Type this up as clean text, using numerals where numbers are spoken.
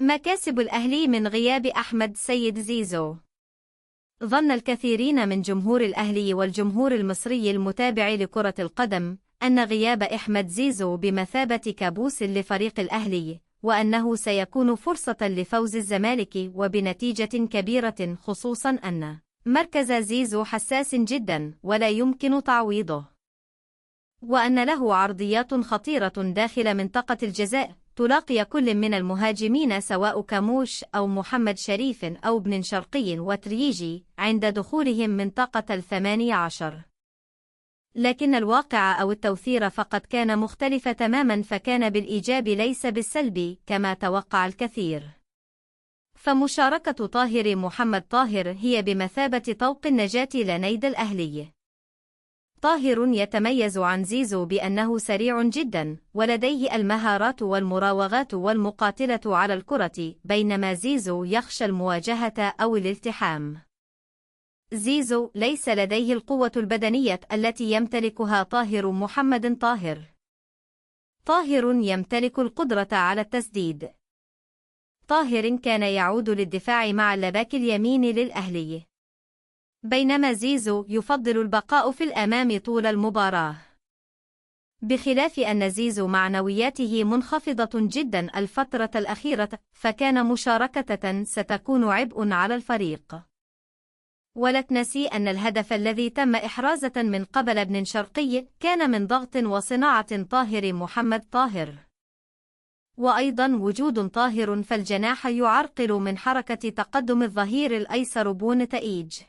مكاسب الأهلي من غياب أحمد سيد زيزو. ظن الكثيرين من جمهور الأهلي والجمهور المصري المتابع لكرة القدم أن غياب أحمد زيزو بمثابة كابوس لفريق الأهلي، وأنه سيكون فرصة لفوز الزمالك وبنتيجة كبيرة، خصوصا أن مركز زيزو حساس جدا ولا يمكن تعويضه، وأن له عرضيات خطيرة داخل منطقة الجزاء تلاقي كل من المهاجمين سواء كاموش أو محمد شريف أو بن شرقي وتريجي عند دخولهم منطقة 18. لكن الواقع أو التوثير فقد كان مختلف تماما، فكان بالإيجاب ليس بالسلب كما توقع الكثير. فمشاركة طاهر محمد طاهر هي بمثابة طوق النجاة لنيد الأهلي. طاهر يتميز عن زيزو بأنه سريع جدا ولديه المهارات والمراوغات والمقاتلة على الكرة، بينما زيزو يخشى المواجهة أو الالتحام. زيزو ليس لديه القوة البدنية التي يمتلكها طاهر محمد طاهر. طاهر يمتلك القدرة على التسديد. طاهر كان يعود للدفاع مع اللباك اليمين للأهلي، بينما زيزو يفضل البقاء في الأمام طول المباراة. بخلاف أن زيزو معنوياته منخفضة جدا الفترة الأخيرة، فكان مشاركة ستكون عبء على الفريق. ولا تنسي أن الهدف الذي تم إحرازه من قبل ابن شرقي كان من ضغط وصناعة طاهر محمد طاهر. وأيضا وجود طاهر فالجناح يعرقل من حركة تقدم الظهير الأيسر بونتائيج.